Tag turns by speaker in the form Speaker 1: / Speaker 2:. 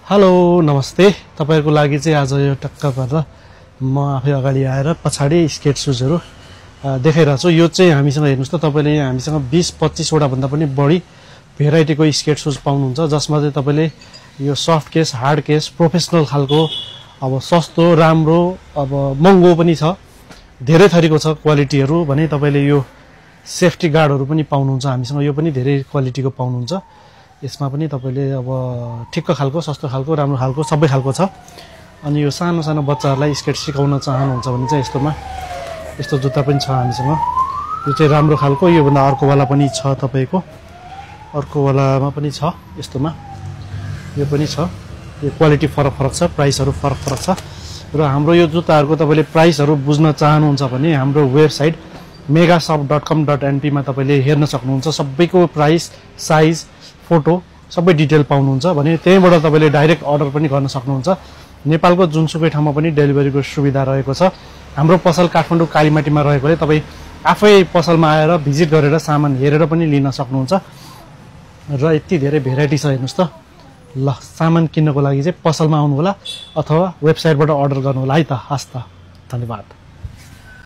Speaker 1: Hello नमस्ते तपाईहरुको लागि चाहिँ आज यो टक्क गरेर म आफै अगाडि आएर पछाडी स्केट सुजहरु देखाइरहेको छु। यो चाहिँ हामीसँग हेर्नुस् त तपाईले यहाँ हामीसँग 20-25 वटा भन्दा पनि बढी भेराइटीको स्केट सुज पाउनुहुन्छ, जसमा चाहिँ तपाईले यो soft case, hard case, professional खालको, अब सस्तो, राम्रो, अब महँगो पनि छ, धेरै थरीको छ क्वालिटीहरु भने तपाईले यो सेफ्टी गार्डहरु पनि पाउनुहुन्छ हामीसँग, यो पनि धेरै क्वालिटीको पाउनुहुन्छ। यसमा पनि तपाईले अब ठिक्क खालको, सस्तो खालको, राम्रो खालको, सबै खालको छ। अनि यो सानो सानो बच्चाहरुलाई स्केट सिकाउन चाहनुहुन्छ भने चाहिँ यस्तो जुत्ता पनि छ हामीसँग। यो चाहिँ राम्रो खालको, यो भन्दा अर्को वाला पनि छ तपाईको, अर्को वालामा पनि छ, यस्तोमा यो पनि छ। यो क्वालिटी फरक फरक छ, प्राइसहरु फरक फरक छ। र हाम्रो यो जुत्ताहरुको तपाईले प्राइसहरु बुझ्न चाहनुहुन्छ भने हाम्रो वेबसाइट megashop.com.np मा तपाईले हेर्न सक्नुहुन्छ। सबैको प्राइस, साइज, फोटो सबै डिटेल पाउनुहुन्छ भने त्यहीबाट तपाईले डाइरेक्ट अर्डर पनि गर्न सक्नुहुन्छ। नेपालको जुनसुकै ठाउँमा पनि डेलिभरीको सुविधा रहेको छ। हाम्रो पसल काठमाडौँ कालीमाटीमा रहेकोले तपाई आफै पसलमा आएर भिजिट गरेर सामान हेरेर पनि लिन सक्नुहुन्छ। र यति धेरै भेराइटी छ हेर्नुस् त। ल सामान किन्नको लागि चाहिँ पसलमा आउनु होला अथवा वेबसाइटबाट अर्डर गर्नु होला है त। हस् त, धन्यवाद।